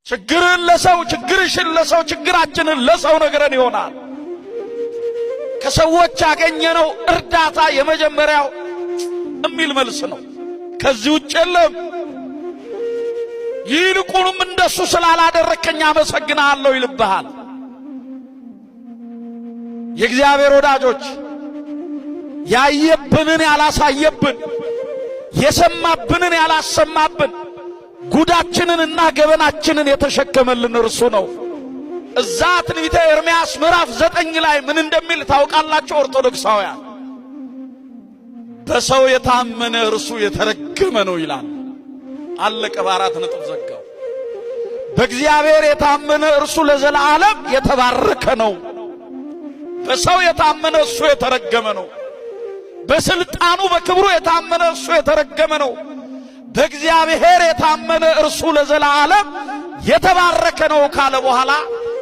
ችግርን ለሰው፣ ችግርሽን ለሰው፣ ችግራችንን ለሰው ነግረን ይሆናል። ከሰዎች ያገኘነው እርዳታ የመጀመሪያው የሚል መልስ ነው። ከዚህ ውጭ የለም። ይልቁንም እንደሱ ስላላደረከኝ አመሰግናለሁ ይልብሃል። የእግዚአብሔር ወዳጆች፣ ያየብንን ያላሳየብን፣ የሰማብንን ያላሰማብን፣ ጉዳችንንና ገበናችንን የተሸከመልን እርሱ ነው። እዛ ትንቢተ ኤርምያስ ምዕራፍ 9 ላይ ምን እንደሚል ታውቃላችሁ? ኦርቶዶክሳውያን፣ በሰው የታመነ እርሱ የተረገመ ነው ይላል። አለቀ። በአራት ነጥብ ዘጋው። በእግዚአብሔር የታመነ እርሱ ለዘላለም የተባረከ ነው። በሰው የታመነ እሱ የተረገመ ነው። በስልጣኑ በክብሩ የታመነ እርሱ የተረገመ ነው። በእግዚአብሔር የታመነ እርሱ ለዘላለም የተባረከ ነው ካለ በኋላ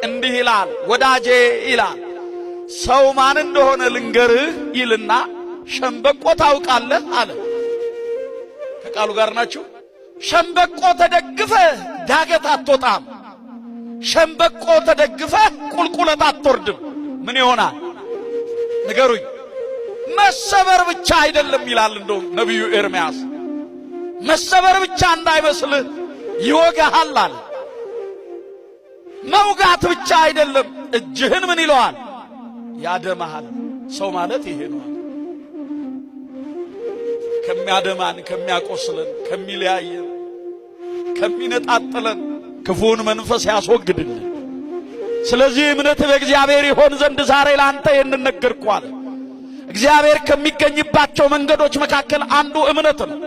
እንዲህ ይላል፣ ወዳጄ ይላል፣ ሰው ማን እንደሆነ ልንገርህ ይልና ሸምበቆ ታውቃለህ አለ። ከቃሉ ጋር ናችሁ። ሸምበቆ ተደግፈ ዳገት አትወጣም። ሸምበቆ ተደግፈ ቁልቁለት አትወርድም። ምን ይሆናል ንገሩኝ? መሰበር ብቻ አይደለም ይላል እንደውም ነቢዩ ኤርምያስ። መሰበር ብቻ እንዳይመስልህ ይወጋሃል አለ። መውጋት ብቻ አይደለም፣ እጅህን ምን ይለዋል? ያደማሃል። ሰው ማለት ይሄ ነው። ከሚያደማን፣ ከሚያቆስለን፣ ከሚለያየን፣ ከሚነጣጥለን ክፉውን መንፈስ ያስወግድልን። ስለዚህ እምነት በእግዚአብሔር ይሆን ዘንድ ዛሬ ለአንተ ይህንን ነገርኩህ አለ። እግዚአብሔር ከሚገኝባቸው መንገዶች መካከል አንዱ እምነት ነው።